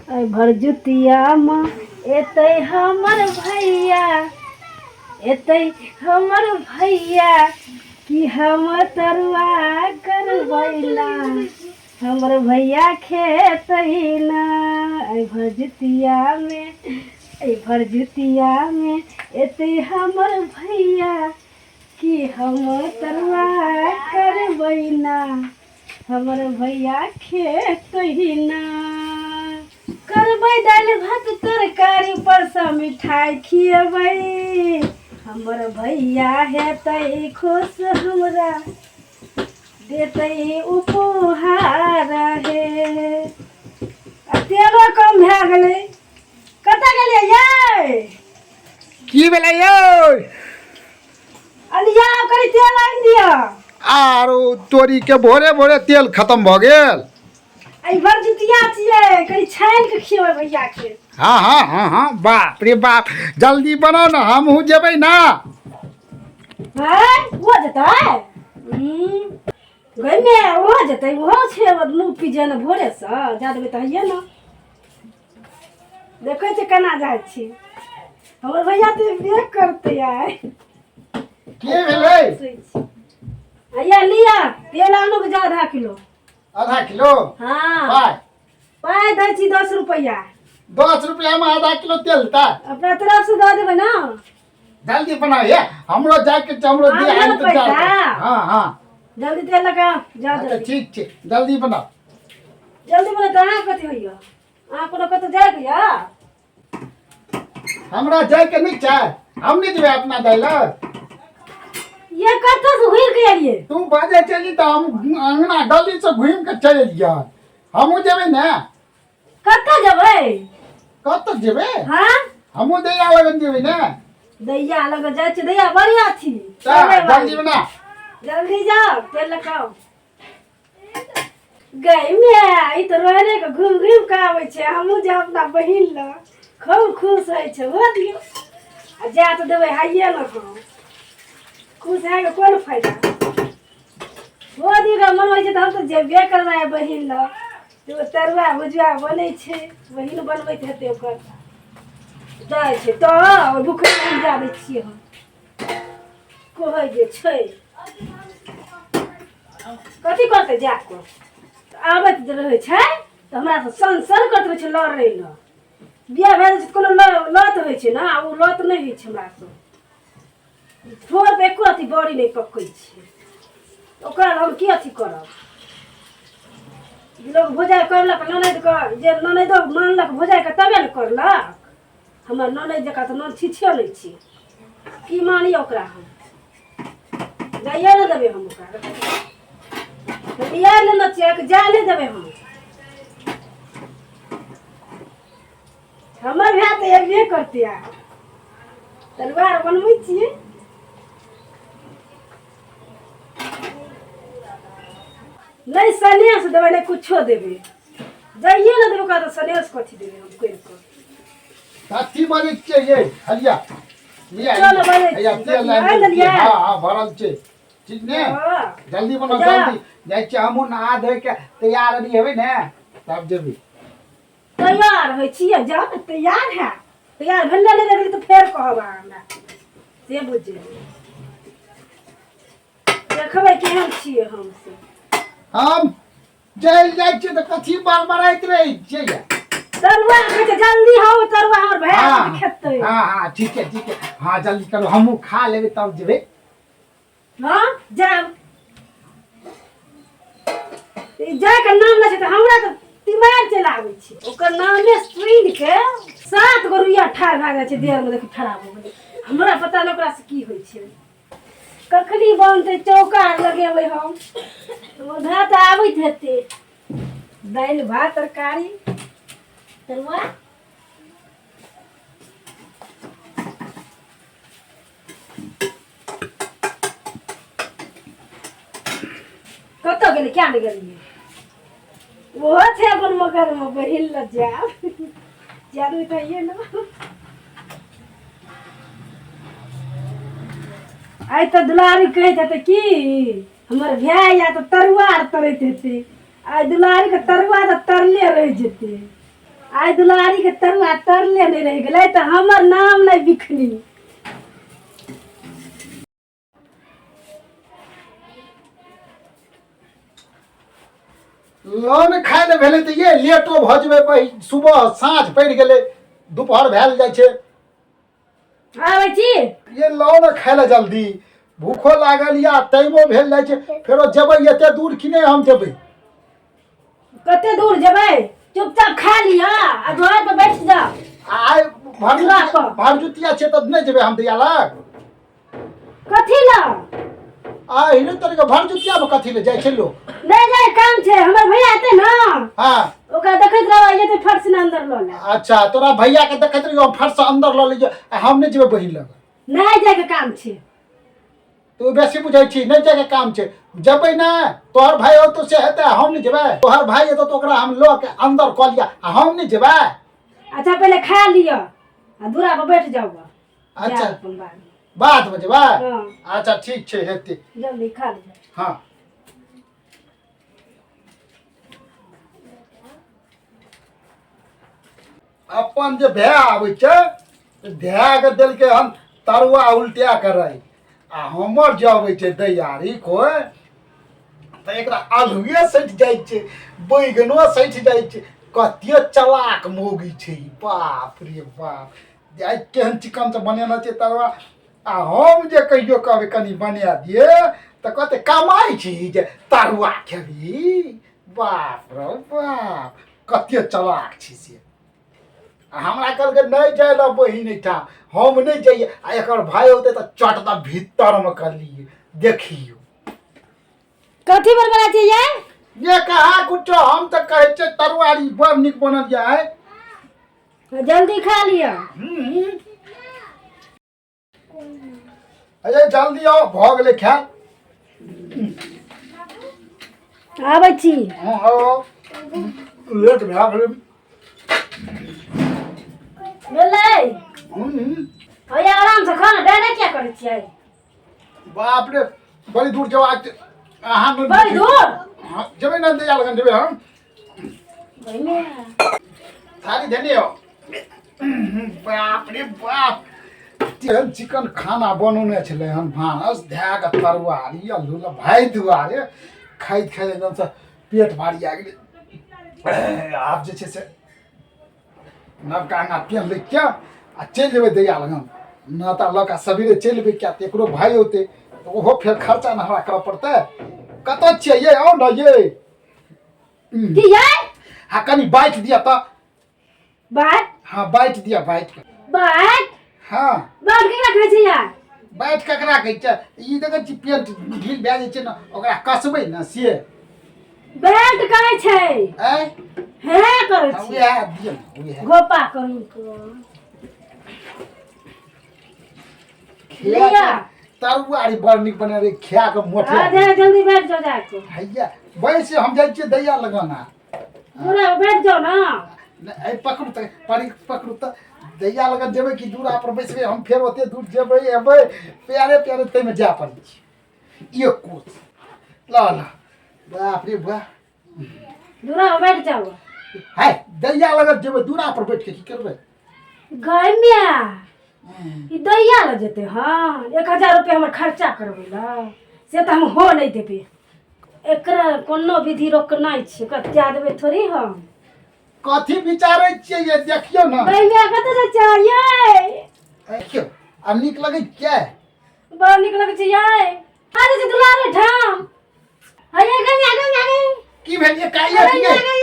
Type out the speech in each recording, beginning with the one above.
एहि भरदुतियामे एतै हमर भैया, एतै हमर भैया, कि हम तरुआ करबै ना, हमर भैया खेतै ना। एहि भरदुतियामे, एहि भरदुतियामे एतै हमर भैया, कि हम तरुआ करबै ना, हमर भैया खेतै ना। करबै दालि भात तरकारी, ऊपरसँ मिठाइ खिएबै, हमर भैया हेतै खुश, हमरा देतै उपहार हे। आ तेलो कम भए गेलै। कतऽ गेलियै यै? की भेलै यौ? अलिया, कनि तेल आनि दिअ। आरो तोरी के, भोरे भोरे तेल खत्म भऽ गेल। एहि भरदुतिया छियै, कनि छानि कऽ खिएबै भैया के। हाँ हाँ हाँ हाँ, बाप रे बाप, जल्दी बनाउ ने, हमहूँ जेबै ना। हैं, ओ जेतै गैमे, ओ जेतै, ओहो छै मुँह पीजे ने भोरेसँ जा देबै तऽ हैये ने। देखै छियै केना जाइ छी, हमर भैया तऽ एबे करतै आइ। की भेलै? भैया, लिअ तेल, आनू के जा आधा किलो। आधा किलो? हाँ। पाइ? पाइ दै छी 10 रुपैआ। 10 रुपया में आधा किलो तेल ता? अपना तरफ से दऽ देबै ने। जल्दी बनाओ ये, हमरो जाके छै, हमरो आन दिया देब इंतजार पैसा। हाँ हाँ। जल्दी तेल लगा जा। अच्छा। जल्दी। ठीक छै, जल्दी बनाओ। जल्दी बना तऽ अहाँ कथी होइया? अहाँ कोनो कतौ जाइके यऽ? हमरा जायके नहि छै, हम नहि जेबै अपना दाइ लग। ये कतऽ से घुरि के एलियै? तू बाजै चली तऽ हम अंगना गली से घुमि के चलि एलियै। हमहूँ जेबै ने। कतऽ जेबै? कतऽ जेबै? हाँ। हमहूँ दैया लगन जेबै ने। दैया लग जाइ छी, दैया बढ़िया छी। तऽ जल्दी बना। जल्दी जाओ, तेल लगाओ। गई मैं, ई तऽ रह रह के घुमि घुमि के आबै छै। हमहूँ जायब अपना बहिन लग, खूब खुश होइ छै। हो दियौ, आ जा तऽ देबै हाइए ने। हम खुश है के कोन फायदा? हो दियौ, मन होइ छै तऽ हम तऽ जेबे करबै बहिन लग। तऽ तरुआ भुजुआ बनै छै, बहिन बनबैत हेतै, ओकर जाइ छै तऽ भूखे जा दै छियै। हम कहै जे छै कथी करतै जा कऽ? आबैत जे रहै छै तऽ हमरा से सन सन करैत रहै छै लड़ै लए। बियाह भए जाइ छै तऽ कोनो लत होइ छै ने, आ ओ लत नहि होइ छै हमरा से। ठोर पर एको अथी बड़ी नहि पकै छै, ओकरा लए हम की अथी करब? जे लोक भौजाइ करलक ननदिके, जे ननैदो मानलक भौजाइके तबे ने करलक। हमर ननैद जकाँ तऽ नन छिछियो नहि छी। की मानिए ओकरा हम? जाइए नहि देबै हम ओकरा। बियाह लेने छियै, जाय नहि देबै हम। हमर भाय तऽ एबे करतै। आब तलवार बनबै छियै। नहि सनेस देबै, नहि कुछो देबै, जाइए नहि देबै ओकरा तऽ सनेस कथी देबै हम करि कऽ? कथी बजै छियै ये हलिया? लिया। चलो, बजै हैया छी। तेल आनि आनि देलियै? हाँ हाँ, भरल छै, ठीक ने? हँ। जल्दी बनाउ। जा। जल्दी जाइ छियै हमहूँ, नहा धोइ के तैयार अभी हेबै ने तब जेबै। तैयार होइ छियै, जाउ ने, तैयार है। तैयार भेल नहि देखली तऽ फेर कहब अहाँ हमरा, से बुझि देखबै केहन छियै हम से। हम चलि जाइ छियै तऽ कथी बड़बड़ाइत रहै छियै ये? तरुआ खाइ छै, जल्दी हौ तरुआ, हमर भाय हाँ खेतै। हाँ हाँ, ठीक है ठीक है, हाँ, जल्दी करू, हमहूँ खा लेबै तब जेबै। हाँ, जायब। ई जायके नाम लै छै तऽ हमरा तऽ तिमार चलि आबै छै। ओकर नामे सुनि के सात गो रुइया ठाढ़ भए जाइ छै देहमे। देखी, खराब हो गेलै। हमरा पता नहि ओकरासँ की होइ छै। कखनी बनतै चौका आर लगेबै हम? हमर भाय तऽ आबैत हेतै। दालि भात तरकारी तरुआ। कतऽ गेलै? क्या नहि गेलियै? ओहो छै अपन मगरमे। बहिन लग जायब, जादू तऽ ये ने। आइ तऽ दुलारी कहैत हेतै की हमर भाय या तऽ तरुआ आर तरैत हेतै। आइ दुलारीके तरुआ तऽ तरले रहि जेतै। आइ दुलारी के तरुआ तरले नहि रहि गेलै तऽ हमर नाम नहि बिखनी। लोन खाय लए भेलै तऽ ये लेटो भऽ जेबै, सुबह साँझ पड़ि गेलै, दुपहर भेल जाइ छै। आबै छी। ये लाओ ने खाय लए जल्दी, भूखो लागल या टाइमो भेल जाइ छै। फेरो जेबै एते दूर कि नहि हम जेबै? कते दूर जेबै? चुपचाप खा लिअ आ द्वार पर बैठ जाओ। आइ दूरा पर। भरजुतिया छै तऽ नहि जेबै हम दैया लग। कथी लए? आ हिने तोरे भरजुतिया मे कथी ले जाइ छै लोक? नहि जाय काम छै, हमर भैया एतै ने। हाँ। ओकरा देखैत रहबै, एतै फट से अंदर लऽ ले। अच्छा, तोरा भैया के देखैत रहियो, हम फट से अंदर लऽ लियो आ हम नहि जेबै बहिन लग। नहि जायके काम छै। तू बेसी बुझै छी, नहि जायके काम छै, जेबै ने। तोहर भाई औतो से हेतै, हम नहि जेबै? तोहर भाई एतौ तऽ ओकरा हम लऽ के अंदर कऽ लिया आ हम नहि जेबै? अच्छा, पहिले खा लिअ आ दूरा पर बैठ जाउ। अच्छा। जायब अपन बादमे। बाद मे जेबै? हाँ। अच्छा, ठीक छै, हेतै। जल्दी खा लिअ। हाँ। अपन जे भए आबै छै, धए के देलकै हन तरुआ उल्टिया के रही, आ हमर जे अबै छै दैयारी कोइ तऽ एकरा आलुए सटि जाइ छै, बैगनो सटि जाइ छै। कते चलाक मौगी छै ई, बाप रे बाप! आइ केहन चिकन से बनेने छै तरुआ। आ हम जे कहियो कहबै कनि बना दिए तऽ कहते कमाइ छी जे तरुआ खेबही। बाप रे बाप, कते चलाक छी से। आ हमरा कहलकै नहि जाय लए बहिन एहिठाम, हम नहि जइए। आ एकर भाय औतै तऽ चट दऽ भीतरमे कहलियै देखियौ। कथी बड़बड़ा छै ये? ये कहा कुछो, हम तऽ कहै छियै तरुआरी बड़ नीक बनल यऽ। जल्दी खा लिअ। अरे जल्दी आओ, भऽ गेलै खायल। आबै छी। हँ, आओ, लेट भए गेलै। भेलै? हम्म। भैया, आरामसँ खा ने, डरे किया करै छियै? बाप रे, बड़ी दूर जेबाक छै अहाँ नहि- बड़ी दूर? हँ, जेबै ने दैया लगन जेबै हम। बहिने। थारी धेने हो। बाप रे बाप, तेहन चिकन खाना बनौने छलै हन, भानस धए कऽ तरुआरी अल्लू ल भाइ दुआरे खाइत खाइत एकदमसँ पेट भारी आ गेलै। आब जे छै से नवका अङ्गा पेन्ह लै क्या आ चलि जेबै दैया लगन, नाता लऽ कऽ सबेरे चलि एबै, किया तऽ एकरो भाय औतै तऽ ओहो फेर खर्चा ने हमरा करऽ पड़तै। कतऽ छियै ये? आउ ने ये। की यै? हाँ, कनि बाँटि दिअ तऽ। बात? हाँ, बाँटि दिअ, बाँटि कऽ। बात? हाँ। बात केकरा कहै छै यार? बाँटि ककरा कहै छै? ई देखै छी पेंट ढील भए जाइ छै ने, ओकरा कसबै ने से। बेल्ट कहै छै। आँय? हे करै हाँ, छी। उएह दिअ ने, उएह। गोपा कहीं को खिया लिअ। तरुआरी बड़ नीक बने रे, खिया कऽ मोटिया। आ जा, जल्दी बैठ जाओ जाके। हैया वैसे हम जाइ छियै दैया लगाना। दूरा पर बैठ जाओ ना। नहि, पकड़ू तऽ परी, पकड़ू तऽ। दैया लगन जेबै कि दूरा पर बैसबै हम? फेर ओते दूर जेबै एबै प्यारे प्यारे, ताहिमे जाय पड़ै छै एक कोस। ल ल, बाप रे बा। दूरा पर बैठ जाओ। है, दैया लगन जेबै, दूरा पर बैठ के की करबै? गय मिया, ई दैया लऽ जेतै। हँ, 1000 रुपया हमर खर्चा करबै लए, से तऽ हम हो नहि देबै। एकरा कोनो विधि रोकनाइ छै, ओकरा त्याग देबै थोड़ी हम। कथी विचारै छियै ये? देखियौ ने। गय मिया, कतऽ जाइ छियै यै? देखियौ, आब नीक लगै छै? बड़ नीक लगै छै यै। आ जाइ छै दुलारे ठाम। हे गय मिया, गय मिया, गय। की भेल ये? काहे अरे ये? मिया, गय।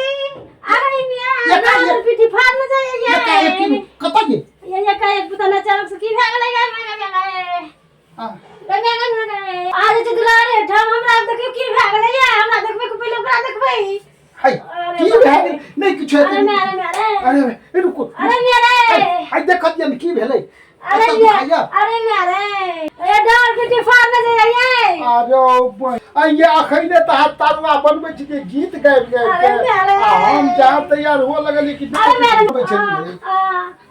अरे मिया, एकाएक- पीठी फाड़ न जाय ये काहे की यै। कतऽ ये? ये एकाएक पता नहि अचानक से की भए गेलै। गय मिया, गय मिया, गय। हाँ। आ जाइ छै दुलारे ठाम। हमरा देखियौ की भए गेलै यै, हमरा देखबै कि पहिले ओकरा देखबै? हाय। अरे की बाप भए रे। गेल? नहि किछु अरे हेतै। माय, अरे माय, अरे। अरे ए, रुको। अरे माय रे। आइ देखत ये ने की भेलै। अरे एतऽ माय। दुखाइया? अरे माय रे, ए डार बेटी फाड़ न जाय यै। अरे अइये अखने तऽ हाथ तरुआ बनबै छी जे गीत गाबि गाबि अरे के माय रे। आ हम जहाँ तैयार हुअ लगलियै कि अरे माय रे। बनबै छलियै। आ,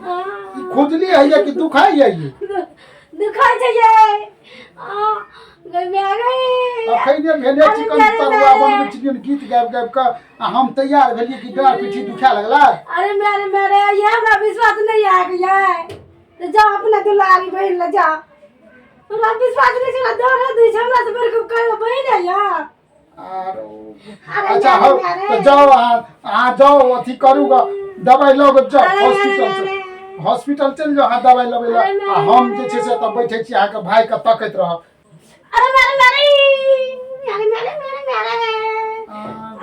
आ, ई खुजली हैया कि दुखाइया ई? दुखाइ छै यै। आ, गई मैं गई। अखने भेले अरे चिकन मेरे तरुआ मेरे। बनबै छियै, गीत गाबि गाबि कऽ आ हम तैयार भेलियै कि डाँड़ पीठी दुखाए लगलै। अरे मेरे मेरे, ये हमरा विश्वास नहीं आ गया है, तो जाओ अपना दुलारी बहन ले जाओ। हमरा विश्वास नहीं छै, हमरा डर दै छै, हमरा से बढ़ के कोई बहन है यार। आर अरे अच्छा मेरे हौ मेरे। तऽ जाउ अहाँ, अहाँ जाउ, अथी करू गऽ, दबाइ लऽ कऽ जाउ। अरे मेरे हॉस्पिटल से मेरे। हॉस्पिटल चलि जाउ अहाँ दबाइ लेबै लए अरे मेरे आ हम मेरे। जे छै से एतऽ बैठै छी, अहाँके भाइके तकैत रहब। अरे मेरे मेरे, अरे मेरे मेरे मेरे,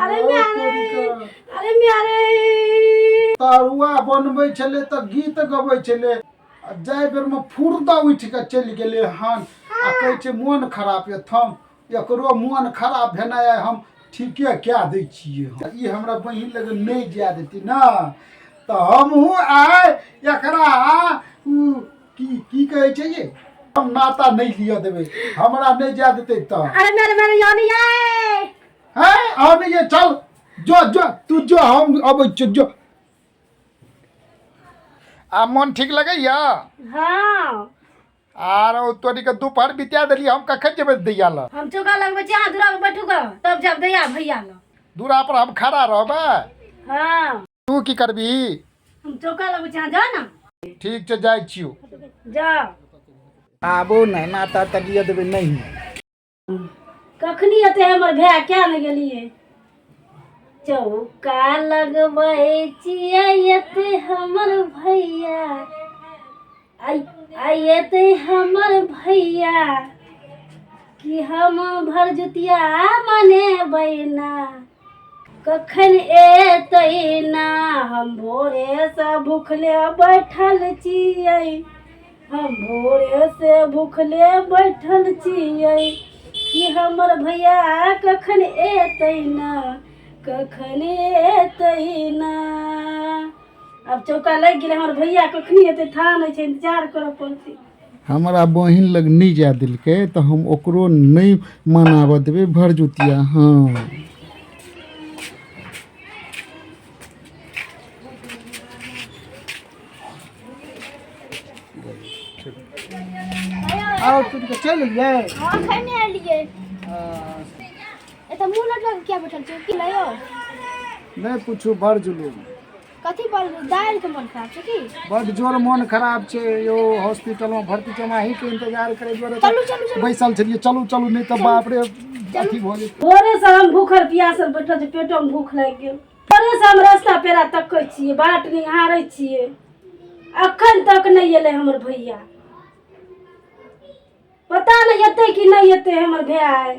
अरे मेरे, अरे मेरे। तरुआ बनबै छलै तऽ गीत गबै छलै आ जाहि बेरमे फुर्दा उठि कऽ चलि गेलै हन आ कहै छै मोन खराब यऽ। थम, एकरो मोन खराब भेनाइ आइ हम ठीके कए दै छियै। हम ई हमरा बहिन लग नहि जाय देती ने तऽ हमहूँ आइ एकरा उ की की कहै छै ये, हम नाता नहि लिअ देबै, हमरा नहि जाय देतै तऽ। अरे मेरे मेरे, यानी ये है आओ नहीं ये, चल जो जो तू जो, हम अबै छियौ जो। आ मोन ठीक लगैया? हाँ। आर ओ तोरी के दोपहर बिता देलियै, हम कखन जेबै दैया लग? हम चौका लगबै छी, अहाँ दूरा पर बैठू गऽ, तब जायब दैया भैया लग। दूरा पर हम खड़ा रहबै? हाँ। तू की करबही? हम चौका लगबै छी, अहाँ जाउ ने। ठीक छै, जाइ छियौ। जाउ। आबो नहि नाता तऽ लिअ देबै नहि। कखनी एतै हमर भाय, क्या ने गेलियै? चौका लगबै छियै, एतै हमर भैया, आइ आइ एतै हमर भैया कि हम भरदुतिया मनेबै ना। कखन एतै ना? हम भोरेसँ भुखले बैठल छियै, हम भोरेसँ भुखले बैठल छियै कि हमर भैया कखन एतै ना, कखन एतै ना? आब चौका लागि गेलै, हमर भैया कखनी एतै था नहि छै, इंतजार करऽ पड़तै। हमरा बहिन लग नहि जाय देलकै तऽ हम ओकरो नहि मनाबऽ देबै भरदुतिया। हँ। आओ तुम चलि एलियै? हाँ, खैने एलियै। एतऽ मुँह लटका के किया बैठल छी? की लयो? नहि पूछू, बड़ जुलूम। कथी पर दालि के मन खराब छै की? बड जोर मन खराब छै यौ, हॉस्पिटलमे भर्ती छै, हम अहीँके इंतजार करै दुआरे चलू चलू चलू। बैसल छलियै। चलू चलू, नहि तऽ बाप रे अथी भऽ जेतै। भोरेसँ हम भूखल पियासल बैठल छी, पेटोमे भूख लागि गेल। भोरेसँ हम रास्ता पेड़ा तकै छियै, बाट निहारै छियै, अखन तक नहि एलै हमर भैया। पता नहि एतै कि नहि एतै हमर भाय।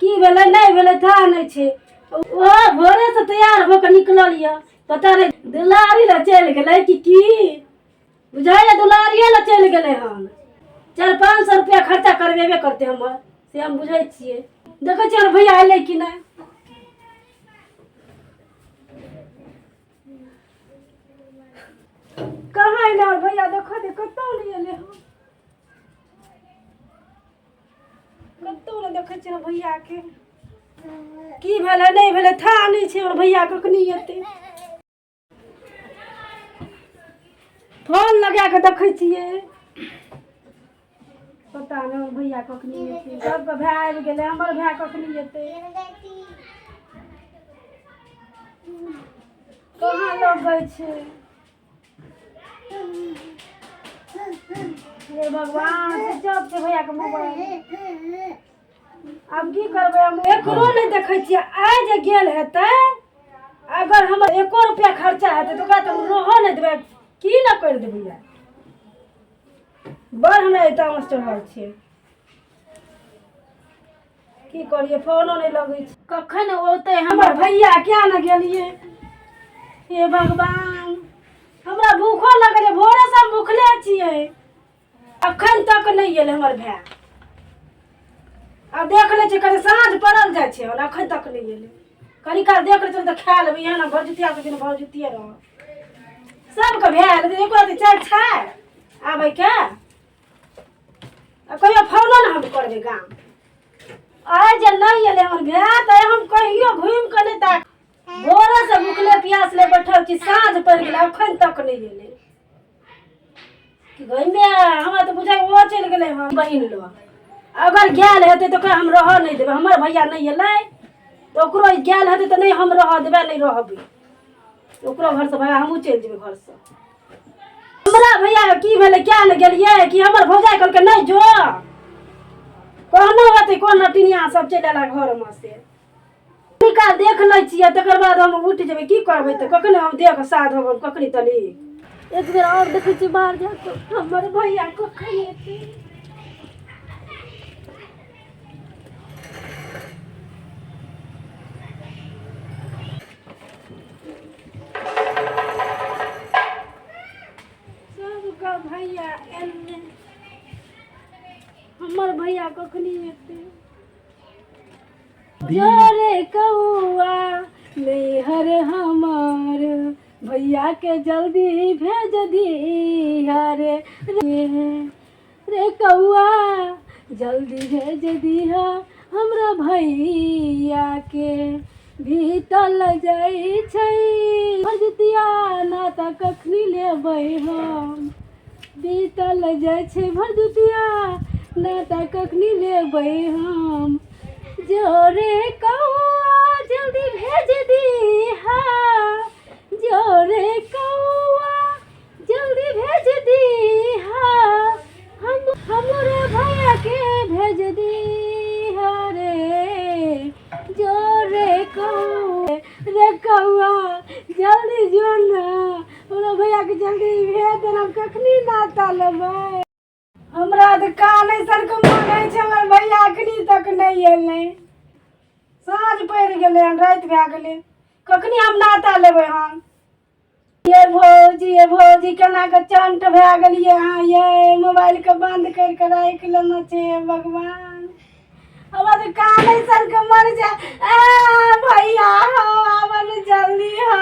की भेलै नहि भेलै था नहि छै। ओ भोरेसँ तैयार भऽ कऽ निकलल यऽ, पता नहि दुलारी लए चलि गेलै कि की बुझाइए, दुलारिए लए चलि गेलै हन। 400-500 रुपया खर्चा करबेबे करतै हमर, से हम बुझै छियै। देखै छियै हमर भैया एलै कि नहि। कहाँ एलै हमर भैया? देखो दे, कतहु नहि एलै हन, कतहु नहि देखै छियै हमर भैयाके। की भेलै नहि भेलै था नहि छै। हमर भैया कखनी एतै? फोन लगा कऽ देखै छियै, पता नहि हमर भैया कखनी एतै। सबके भाय आबि गेलै, हमर भाय कखनी एतै? कहाँ लगै छै? हे भगवान, स्विच ऑफ छै भैयाके मोबाइल। आब की करबै? हम एकरो नहि देखै छियै। आइ जे गेल हेतै, अगर हमर एको रुपया खर्चा हेतै तऽ ओकरा तऽ हम रहऽ नहि देबै, की ने करि देबै। आइ बड़ हमरा एहि तामस चढ़ल छै, की करियै? फोनो नहि लगै छै। कखन औतै हमर भैया? किया ने गेलियै? हे भगवान, हमरा भूखो लगलै, भोरेसँ हम भूखले छियै, अखन तक नहि एलै हमर भाय। आब देख लै छियै, कनि साँझ पड़ल जाइ छै, और अखन तक नहि एलै। कनि काल देख लै छियै तऽ खा लेबै। एहन भरदुतिया के दिन भरदुतिये रहत। सबके भाय एलै, एको रत्ती चारि छै आबैके? आ कहियो फोनो ने हम करबै गाम। आइ जे नहि एलै हमर भाय तऽ हम कहियो घुमि कऽ नहि ताक। भोरेसँ भुखले प्यासले बैठल छी, साँझ पड़ि गेलै, अखन तक नहि एलै। कि घुमे हमरा तऽ बुझाइ ओ चलि गेलै हन बहिन लग। अगर गेल हेतै तऽ ओकरा हम रहऽ नहि देबै। हमर भैया नहि एलै तऽ ओकरो गेल हेतै तऽ नहि हम रहऽ देबै, नहि रहबै। ओकरो घरसँ भगा हमहूँ चलि जेबै घरसँ। हमरा भैयाके की भेलै, किया नहि गेलियै? कि हमर भौजाइ कहलकै नहि जो, कहनो हेतै कोन नटिनिया सब चलि एला घरमे से। निकाल देख लै छियै, तकर बाद हम उठि जेबै। की करबै तऽ कखने हम देख साधब हम कखनी तनी एक बेर आओर देखै छियै बाहर जा कऽ हमर भैया कखन एतै। सबके भैया एलै, हमर भैया कखनी एतै? जोरे कौआ नैहर हमर भैया के जल्दी भेज दीहा रे। रे कौआ जल्दी भेज दीहा हमरा भैया के। बीतल जाइ छै भरदुतिया ना तऽ कखनी लेबै हम। बीतल जाइ छै भरदुतिया ना तऽ कखनी लेबै हम। जोरे कौआ जल्दी भेज दीहा, जोरे कौआ जल्दी भेज दीहा, हम हमरे भैया के भेज दीहा रे। जोरे कौआ रे कौआ जल्दी जो ना, हमरा भैया के जल्दी भेज देना, हम कखनी नाता लेबै। हमरा तऽ कानै सनके मोन होइ छै, हमर भैया अखनी तक नहि एलै। साँझ पड़ि गेलै हन, राति भए गेलै, कखनी हम नाता लेबै हम? ये भौजी, ये भौजी, केना कऽ चंट भए गेलियै अहाँ ये? मोबाइलके बन्द करि कऽ राखि लेने छै। हे भगवान, हमरा तऽ कानै सनके मर जाय। आ भैया हो, आबऽ ने जल्दी हो।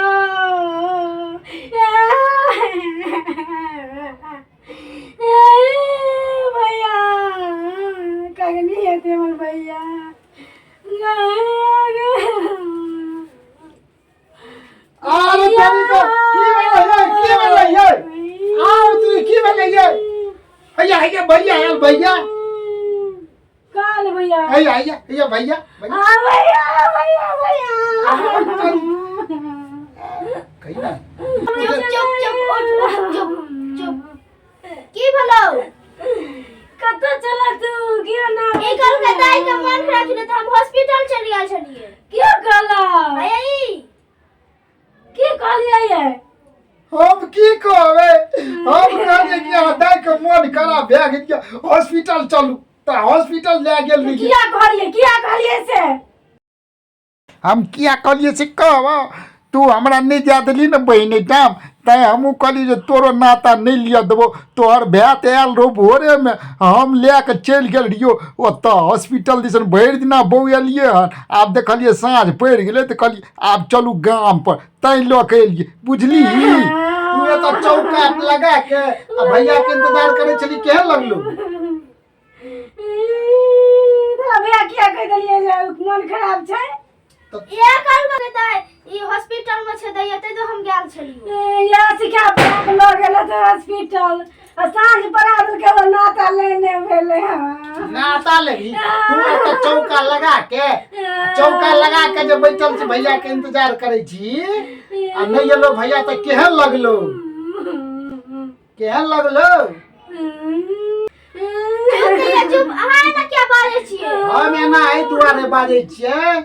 ए भैया, कखनी हेतै हमर भैया? अरे तेरी को की भेलै यै? की भेलै यै? आउ तू, की भेलै यै? हैया हैया भैया आयल, भैया। काल भैया। हैया हैया हैया भैया, भैया। आ भैया, भैया, भैया। कही ना। चुप चुप चुप, उठ उठ, चुप चुप। की भेलौ? कतऽ चला तू? किया ना ई कहलकै दाई के मन खराब छलै तऽ हम हॉस्पिटल चलि गेल छलियै। किया कहला? भैया ई की कहलियै ये? हम की कहबै, हम कहलियै कि अहाँ दाइ के मन खराब भए गेल यऽ, हॉस्पिटल चलू, तऽ हॉस्पिटल लए गेल रहियै। किया कहलियै, किया कहलियै से? हम किया कहलियै से कहब? तू हमरा नहि जाय देली ने बहिन एहिठाम, तैँ हमहूँ कहलियै जे तोरो नाता नहि लिअ देबौ। तोहर भाय तऽ आयल रहौ भोरेमे, हम लए कऽ चलि गेल रहियौ ओतऽ हॉस्पिटल दिसन। भरि दिना बौएलियै हन, आब देखलियै साँझ पड़ि गेलै तऽ कहलियै आब चलू गामपर, तैँ लऽ कऽ एलियै, बुझली? तू एतऽ चौका लगा के आ भैयाके इंतजार करै छली, केहन लगलौ? तोरा भैया किया कहि देलियै जे मन खराब छै? इएह कहलकै दाइ, ई हॉस्पिटल में छै दैया, तै तो हम गेल छलियै। इएह सिखा पढ़ा कऽ लऽ गेल हेतै हॉस्पिटल आ साँझ पड़ा देलकै, हमर नाता लेने भेलै हँ। नाता लेबही तू? एतऽ चौका लगा के, चौका लगा के जे बैठल छी, भैया के इंतजार करै छी आ नहि एलो भैया तऽ केहन लगलो? केहन लगलो? चुप दैया चुप, अहाँ एना किया बाजै छियै? हम एना एहि दुआरे बाजै छियै,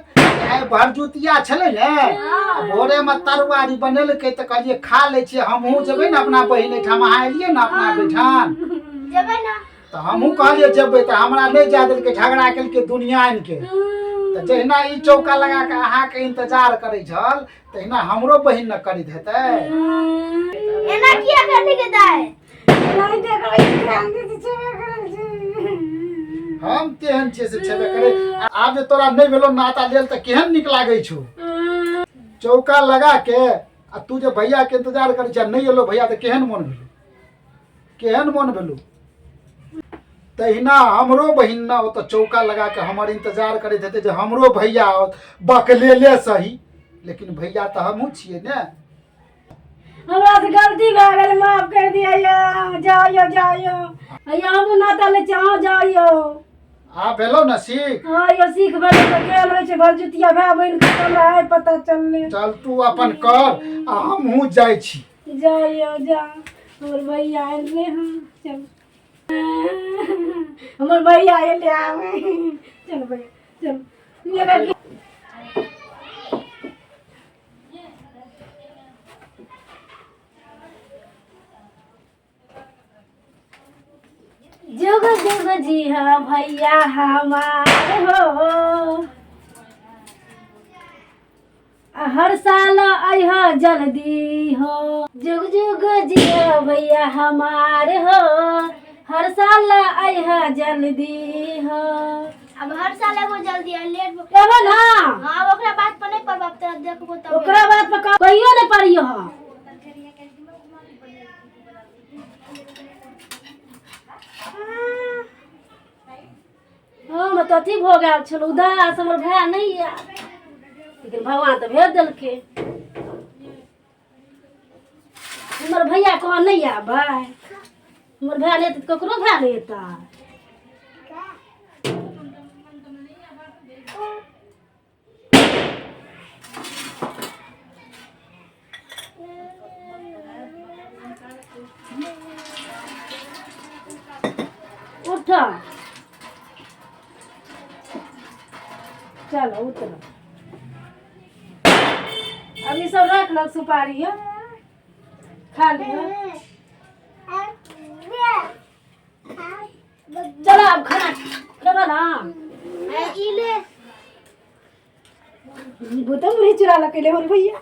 आइ भरदुतिया छलै ने, आ भोरेमे तरुआरी बनेलकै तऽ कहलियै खा लै छियै। हमहूँ जेबै ने अपना बहिन एहिठाम, अहाँ एलियै ने अपना ओहिठाम। जेबै ने। तऽ हमहूँ कहलियै जेबै, तऽ हमरा नहि जाय देलकै, झगड़ा केलकै दुनिया आनिके। तऽ जहिना ई चौका लगा कऽ अहाँके इंतजार करै छल, तहिना हमरो बहिन ने करैत हेतै। एना किया करली के दाइ? नहि देखबै, ध्यान दे छेबे करै छै। हम तेहन छियै से छेबे करे। आब जे तोरा नहि भेलो नाता लेल तऽ केहन नीक लागै छौ? चौका लगा के आ तू जे भैया के इंतजार करै छै, नहि एलो भैया तऽ केहन मोन भेलो? केहन मोन भेलो? तहिना हमरो बहिन ने ओतऽ चौका लगा के हमर इंतजार करैत हेतै जे हमरो भैया आओत, बकलेले सही, लेकिन भैया तऽ हमहूँ छियै ने। हमरा से गलती भए गेल, माफ कर दिया। यौ जाओ, यौ जाओ, यौ भैया, हमहूँ नाता लै छी, अहूँ जाओ यौ। आ भेलौ ने सीख? हाँ यो सीख भेलै तऽ गेल होइ छै भरजुतिया भाय बहिन के, हमरा आइ पता चललै। चल तू अपन कर आ हमहूँ जाइ छी। जाइयो जा, हमर भैया एलै हँ। चल हमर भैया एलै, आबै। चल भैया चल। मेरा जुग जुग जी हाँ भैया हमार हो, आ हर साल अह जल्दी हो। जुग जुग जिया भैया हमार हो, हर साल अह जल्दी हो। अब हर साल एगो जल्दी आ लेट। एबो ना? हाँ, अब ओकरा बात पर नहीं पड़ब, अब तोरा देखबो तब। ओकरा बात पर कहियो नहीं पड़ियो हो। हम तऽ अथी भऽ गेल छलहुँ उदास, हमर भाय नहि आयल, लेकिन भगवान तऽ भेज देलकै। हमर भैया कहाँ नहि आबै? हमर भाय नहि एतै तऽ ककरो भाय नहि एतै। उठ, चलो उतरो। अब ई सब रख लो, सुपारी हो, खा लियो। चलो अब खाना खेबो ना। ई ले। भूतम मुरही चुरा लऽ ले हमर भैया।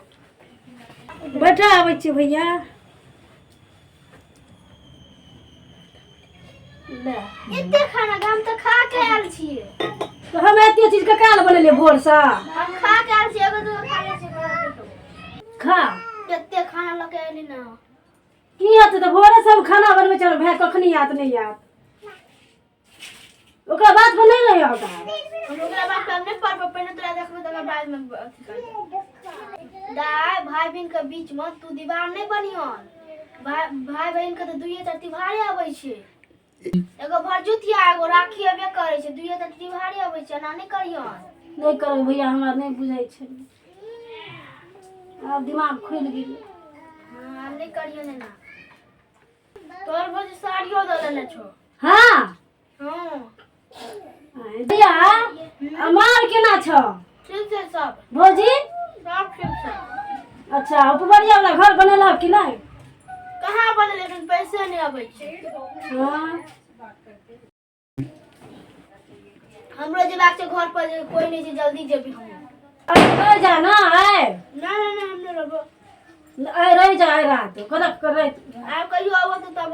बैठा, आबै छियै भैया। ले। एते खाना हम तऽ खा के आयल छियै। तऽ हम एते चीज ककरा लए बनेलियै भोरसँ? हम खा के आयल छियै, एगो दूगो खा लै छियै। खा। एते खाना लऽ के एली ना। की हेतै तऽ भोरे सब खाना बनबै छल, भाय कखनी आयत नहि आयत, ओकरा बात पर नहि रहियो होता। हम ओकरा बात पर नहि पड़बो, पहिने तोरा देखबो तकर बाद में अथी करबो। दाय, भाई बहिन के बीच में तू दीवार नहीं बनिहन। भाई भाई बहिन के तऽ दुइये टा त्योहारे अबै छै, एगो भरजुतिया एगो राखी अबे करै छै। दुइये टा त्योहारे अबै छै, एना नहि करिहन। नहि करबै भैया, हमरा नहि बुझै छै, आब दिमाग खुलि गेलै। हाँ, आब नहि करिहन एना। तोहर भौजी साड़ियो दऽ देने छौ। हाँ। हाँ। भैया, अमार केना छौ? ठीक छै सब। भौजी? सब ठीक छै। अच्छा, उपबरिया वाला घर बनेलक कि नहि? कहाँ बनेले, लेकिन पैसे नहि अबै छै। हाँ। हमरो जेबाक छै घर पर, जे कोई नहि छै, जल्दी जेबी हम। अरे रहि जा ना आइ। ना ना ना, हम नहि रहबो। आइ रहि जा, आइ रात कोना रहि। आब कहियो आबो तऽ तब।